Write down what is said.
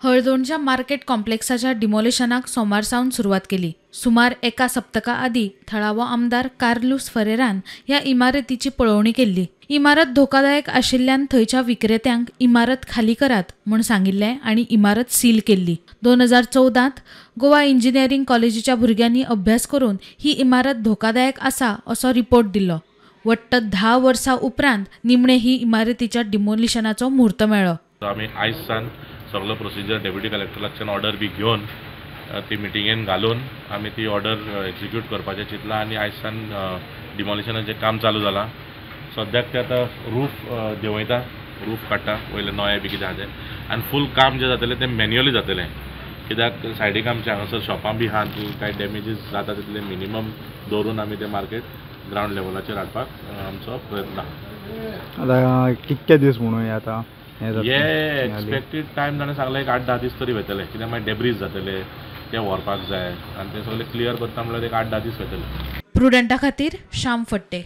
हळदोणच्या market कॉम्प्लेक्साच्या डिमोलिशनाक सोमार सावन सुरवात केली. सुमार एका सप्तका आदीं थळावो आमदार कार्लूस फरेरान ह्या इमारतीची पळोवणी केल्ली. इमारत धोकादायक आशिल्ल्यान थंयच्या विक्रेत्यांक इमारत खाली करात म्हूण सांगिल्लें आनी इमारत सील केल्ली. 2014 गोवा इंजिनियरींग कॉलेजीच्या भुरग्यांनी अभ्यास करून ही इमारत धोकादायक आसा असो रिपोर्ट दिल्लो. वट्ट 10 वर्सां उपरांत निमणे ही इमारतीच्या डिमोलिशनाचो म्हूर्त मेळ्ळो. आमी आयज सावन सगलो प्रोसिजर डेप्युटी कलेक्टराच्यान ऑर्डर बी घेवन ती मिटिंगेन घालून आमी ती ऑर्डर एक्झिक्यूट करपाचें चिंतलां आनी आयज सावन डिमोलिशनाचें काम चालू जालां. सद्याक ते आतां रूफ देंवयता, रूफ काडटा वयले नोये बी कितें आहा तें, आनी फूल काम जें जातलें तें मॅन्युअली जातलें. कित्याक सायडीक आमच्या हांगासर शॉपां बी आहा, कांय डॅमेजीस जाता तितले मिनिमम दवरून आमी तें मार्केट ग्रावंड लेवलाचेर हाडपाक आमचो प्रयत्न आहा. आतां कितके दीस म्हणून आतां हे एक्सपेक्टेड टायम ताणें सांगलें एक 8-10 दीस तरी वयतले. कित्याक मागीर डेब्रीज जातले ते व्हरपाक जाय आनी ते सगळे क्लियर करता म्हणल्यार एक 8-10 दीस वयतले. प्रुडंटा खातीर श्याम फट्टे.